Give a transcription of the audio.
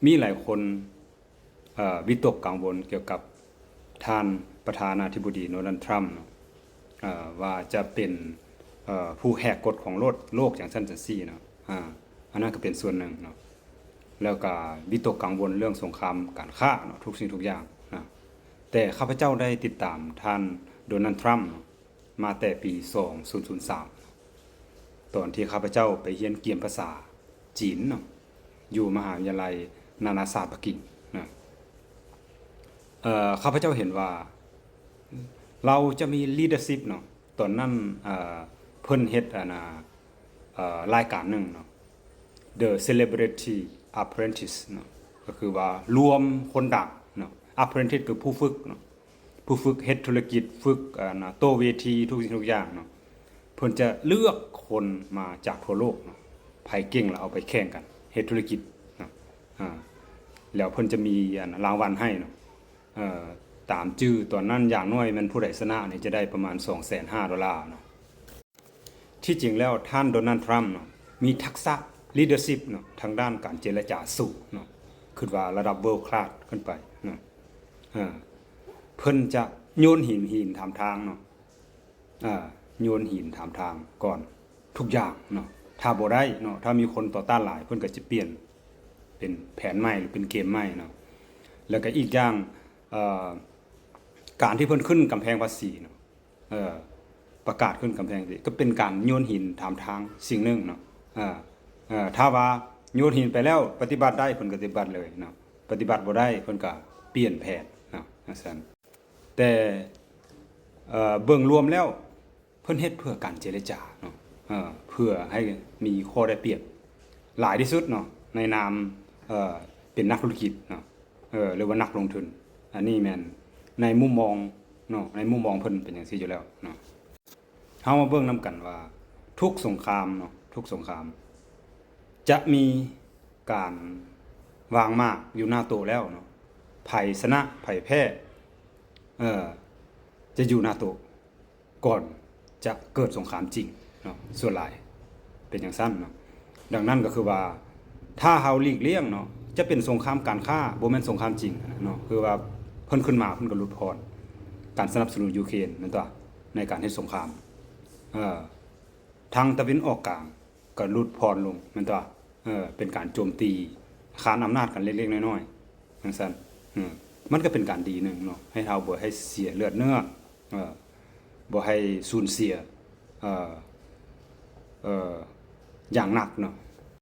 ມີຫຼາຍຄົນ ເອີ ວິຕົກກັງວົນກ່ຽວກັບທ່ານປະທານາທິບໍດີໂດນັລ ທຣຳ ເນາະ ເອີ ວ່າຈະເປັນ ເອີ ຜູ້ແຫກກົດຂອງໂລກ ໂລກຈັ່ງຊັ້ນຈັ່ງຊີ້ເນາະ ອາ ອັນນັ້ນກໍເປັນສ່ວນໜຶ່ງເນາະ ແລ້ວກໍວິຕົກກັງວົນເລື່ອງສົງຄາມການຄ້າເນາະ ທຸກສິ່ງທຸກຢ່າງນະ. ແຕ່ຂ້າພະເຈົ້າໄດ້ຕິດຕາມທ່ານໂດນັລ ທຣຳ ເນາະ ມາແຕ່ປີສອງພັນສາມ ຕອນທີ່ຂ້າພະເຈົ້າໄປຮຽນກຽມພາສາຈີນເນາະ ຢູ່ມະຫາວິທະຍາໄລນານາຊາດປັກກິ່ງນະ ເອີ ຂ້າພະເຈົ້າເຫັນວ່າລາວຈະມີ leadership ເນາະ ຕອນນັ້ນ ເອີ ເພິ່ນເຮັດ ອັນນາ ເອີ ລາຍການໜຶ່ງເນາະ The Celebrity Apprentice ເນາະ ກໍຄືວ່າລວມຄົນດັງເນາະ apprentice ຄືຜູ້ຝຶກເນາະ ຜູ້ຝຶກເຮັດທຸລະກິດ ຝຶກ ອັນນະ ໂຕ້ເວທີ ທຸກສິ່ງທຸກຢ່າງເນາະ ເພິ່ນຈະເລືອກຄົນມາຈາກທົ່ວໂລກເນາະ ໃຜເກັ່ງລະເອົາໄປແຂ່ງກັນເຮັດທຸລະກິດເນາະ ອາ ແລ້ວເພິ່ນຈະມີ ອັນນະ ລາງວັນໃຫ້ເນາະ ເອີ ຕາມຈື່ຕອນນັ້ນ ຢ່າງໜ້ອຍແມ່ນຜູ້ໃດຊະນະນີ້ຈະໄດ້ປະມານສອງແສນຫ້າໂດລາເນາະ. ທີ່ຈິງແລ້ວທ່ານໂດນັລ ທຣຳ ເນາະ ມີທັກສະ leadership ເນາະ ທາງດ້ານການເຈລະຈາສູງເນາະ ຄິດວ່າລະດັບ world class ຂຶ້ນໄປເນາະ ເອີ ເພິ່ນຈະໂຍນຫີນ ຫີນຖາມທາງເນາະ ເອີ ໂຍນຫີນຖາມທາງກ່ອນທຸກຢ່າງເນາະ ຖ້າບໍ່ໄດ້ເນາະ ຖ້າມີຄົນຕໍ່ຕ້ານຫຼາຍ ເພິ່ນກໍຈະປ່ຽນເປັນແຜນໃໝ່ ຫຼື ເປັນເກມໃໝ່ເນາະ. ແລ້ວກໍອີກຢ່າງ ເອີ ການທີ່ເພິ່ນຂຶ້ນກຳແພງພາສີເນາະ ເອີ ປະກາດຂຶ້ນກຳແພງນີ້ ກໍເປັນການໂຍນຫີນຖາມທາງສິ່ງໜຶ່ງເນາະ ເອີ ເອີ ຖ້າວ່າໂຍນຫີນໄປແລ້ວປະຕິບັດໄດ້ ເພິ່ນກໍປະຕິບັດເລີຍເນາະ ປະຕິບັດບໍ່ໄດ້ ເພິ່ນກໍປ່ຽນແຜນເນາະ ຈັ່ງຊັ້ນ. ແຕ່ ເອີ ເບິ່ງລວມແລ້ວ ເພິ່ນເຮັດເພື່ອການເຈລະຈາເນາະ ເອີ ເພື່ອໃຫ້ມີຂໍ້ໄດ້ປຽບຫຼາຍທີ່ສຸດເນາະ ໃນນາມ ເອີ ເປັນນັກທຸລະກິດເນາະ ເອີ ຫຼືວ່ານັກລົງທຶນ. ອັນນີ້ແມ່ນໃນມຸມມອງເນາະ ໃນມຸມມອງເພິ່ນເປັນຈັ່ງຊີ້ຢູ່ແລ້ວເນາະ. ເຮົາມາເບິ່ງນຳກັນວ່າທຸກສົງຄາມເນາະ ທຸກສົງຄາມຈະມີການວາງໝາກຢູ່ໜ້າໂຕະແລ້ວເນາະ ໃຜຊະນະ ໃຜແພ້ ເອີ ຈະຢູ່ໜ້າໂຕະ ກ່ອນຈະເກີດສົງຄາມຈິງເນາະ ສ່ວນຫຼາຍເປັນຈັ່ງຊັ້ນເນາະ. ດັ່ງນັ້ນກໍຄືວ່າ ຖ້າເຮົາຫຼີກລ່ຽງເນາະ ຈະເປັນສົງຄາມການຄ້າ ບໍ່ແມ່ນສົງຄາມຈິງເນາະ ຄືວ່າເພິ່ນຂຶ້ນມາ ເພິ່ນກໍຫຼຸດຜ່ອນການສະໜັບສະໜູນຢູເຄຣນແມ່ນຕົວະ ໃນການເຮັດສົງຄາມ ເອີ ທາງຕາເວັນອອກກາງ ກໍຫຼຸດຜ່ອນລົງແມ່ນຕົວະ ເອີ ເປັນການໂຈມຕີຄານອຳນາດກັນເລັກໆນ້ອຍໆ ຈັ່ງຊັ້ນ ເອີ ມັນກໍເປັນການດີໜຶ່ງເນາະ ໃຫ້ເຮົາບໍ່ໃຫ້ເສຍເລືອດເນື້ອ ເອີ ບໍ່ໃຫ້ສູນເສຍ ເອີ ເອີ ຢ່າງໜັກເນາະ